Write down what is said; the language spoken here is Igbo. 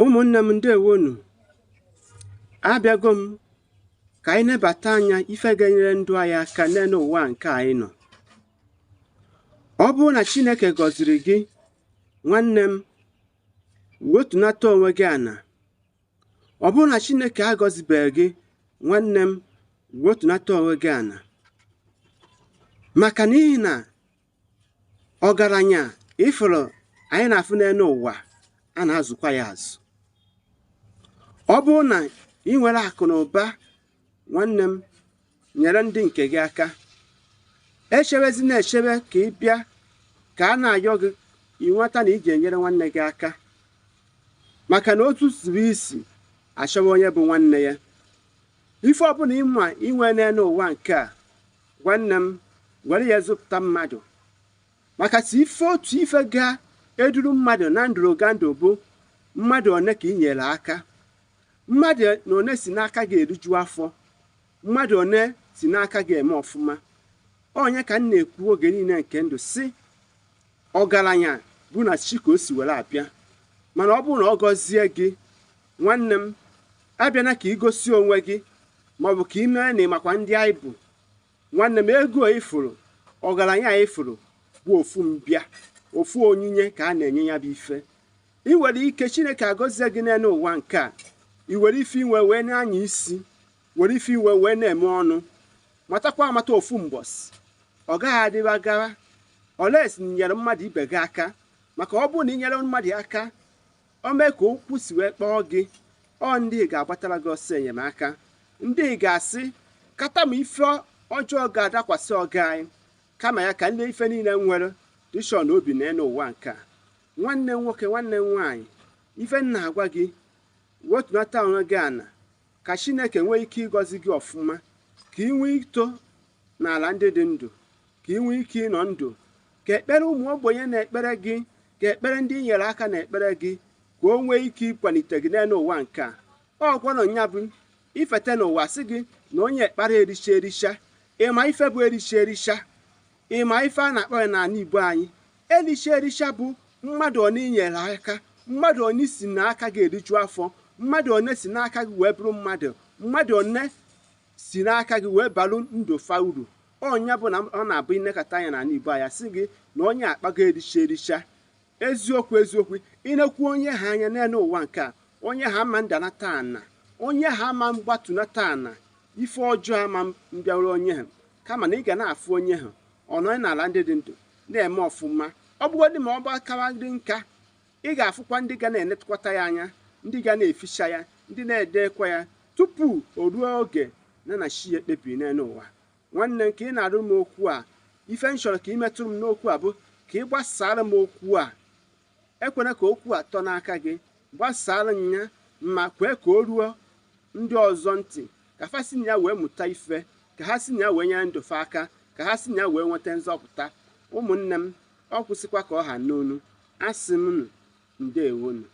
Ụmụnne m, ndewonu. Abịago m ka anyị nebata anya ife ga-enyere ndụ anyị aka n'elu ụwa nke anyị nọ. Ọ bụrụ na Chineke gọziri gị, nwanne m, wetunata onwe gị ana. Ọ bụrụ na Chineke agọzibeghị gị, nwanne m, wetunata onwe gị ana. Maka n'ihi na ọgaranya ịfụrụ anyị na-afụ n'elu ụwa, a na-azụkwa ya azụ. Ọ bụrụ na ị nwere akụ na ụba, nwanne m, nyere ndị nke gị aka. Echebezina echebe ka ị bịa ka a na-ayọ gị ịnweta na ị ga-enyere nwanne gị aka, maka na otu siri isi achọwa onye bụ nwanne ya. Ife ọbụla ịma inwe n'elu ụwa nke a, nwanne m, were ya zụpụta mmadụ. Maka si ife otu ife ga-eduru mmadụ na ndụrụga ndụ bụ mmadụ one ka ị nyere aka, mmadụ na one si n'aka gị eriju afọ, mmadụ one si n'aka gị eme ọfụma. Onye ka m na-ekwu oge niile nke ndụ si ọgaranya bụ na chi ka o si were abịa. Mana ọ bụrụ na ọ gọzie gị, nwanne m, abịana ka ị gosi onwe gị maọbụ ka ị mere na ịmakwa ndị anyị bụ. Nwanne m, ego ifuru, ọgaranya ifuru bụ ofu mbịa, ofu onyinye ka a na-enye ya bụ ife. Ị nwere ike Chineke agọzie gị n'elu ụwa nke a, i were ife inwe wee na-anya isi, were ife inwe wee na-eme ọnụ. Matakwa amata ofu mbọsị ọ gaghị adịba gawa oles nyere mmadụ ibe gị aka. Maka ọ bụrụ na ị nyere mmadụ aka, o mee ka okwu si wee kpọọ gị, ọ ndị ga-agbatara gị ọsọ enyemaka, ndị ga-asị kata ma ife ọjọọ ga-adakwasị ọga anyị, kama ya ka ndị ife niile nwere dishọn obi n'elu ụwa nke a. Nwanne m nwoke, nwanne m nwaanyị, ife m na-agwa gị, wetunata onwe gị ana ka Chineke nwee ike ịgọzi gị ọfụma, ka ị nwee ito n'ala ndị dị ndụ, ka ị nwee ike ịnọ ndụ, ka ekpere ụmụ ogbenye na-ekpere gị, ka ekpere ndị nyere aka na-ekpere gị, ka o nwee ike ịkwalite gị n'elu ụwa nke a. Ọkwanụ ya bụ ifete n'ụwa sị gị na onye ekpara ericha ericha. Ịma ife bụ ericha ericha? Ịma ife a na-akpọ ya n'ala Igbo anyị? Ericha ericha bụ mmadụ one nyere aka, mmadụ one si n'aka gị eriju afọ, mmadụ one si n'aka gị wee bụrụ mmadụ, mmadụ one si n'aka gị wee balụ ndụ fa uru. Ọnya bụ na ọ na-abụ inekọta anya n'ala Igbo anya sị gị na onye akpago ericha ericha. Eziokwu eziokwu, ịnekwu onye ha anya n'elu ụwa nke a, onye ha ama ndanata ana, onye ha ama mgbatunata ana, ife ọjọọ ama mbịarụ onye ha. Kama na ị ga na-afụ onye ha ọ nọ n'ala ndị dị ndụ na-eme ọfụma. Ọ bụgodị ma ọ gbakawa dị nka, ị ga-afụkwa ndị ga na-enekwata ya anya, ndị ga na-eficha ya, ndị na-edekwa ya tupu o ruo oge na na chi ya ekpebiri n'elu ụwa. Nwanne m, ka ị na-arụ m okwu a, ife m chọrọ ka ị metụrụ m n'okwu a bụ ka ị gbasara m okwu a. Ekwena ka okwu a tọ n'aka gị, gbasara m ya ma kwee ka o ruo ndị ọzọ ntị, ka fa si na ya wee mụta ife, ka ha si na ya wee nyere ndụ fa aka, ka ha si na ya wee nweta nzọpụta. Ụmụnne m, ọ kwụsịkwa ka ọ ha n'onu. Asị m unu ndewonu.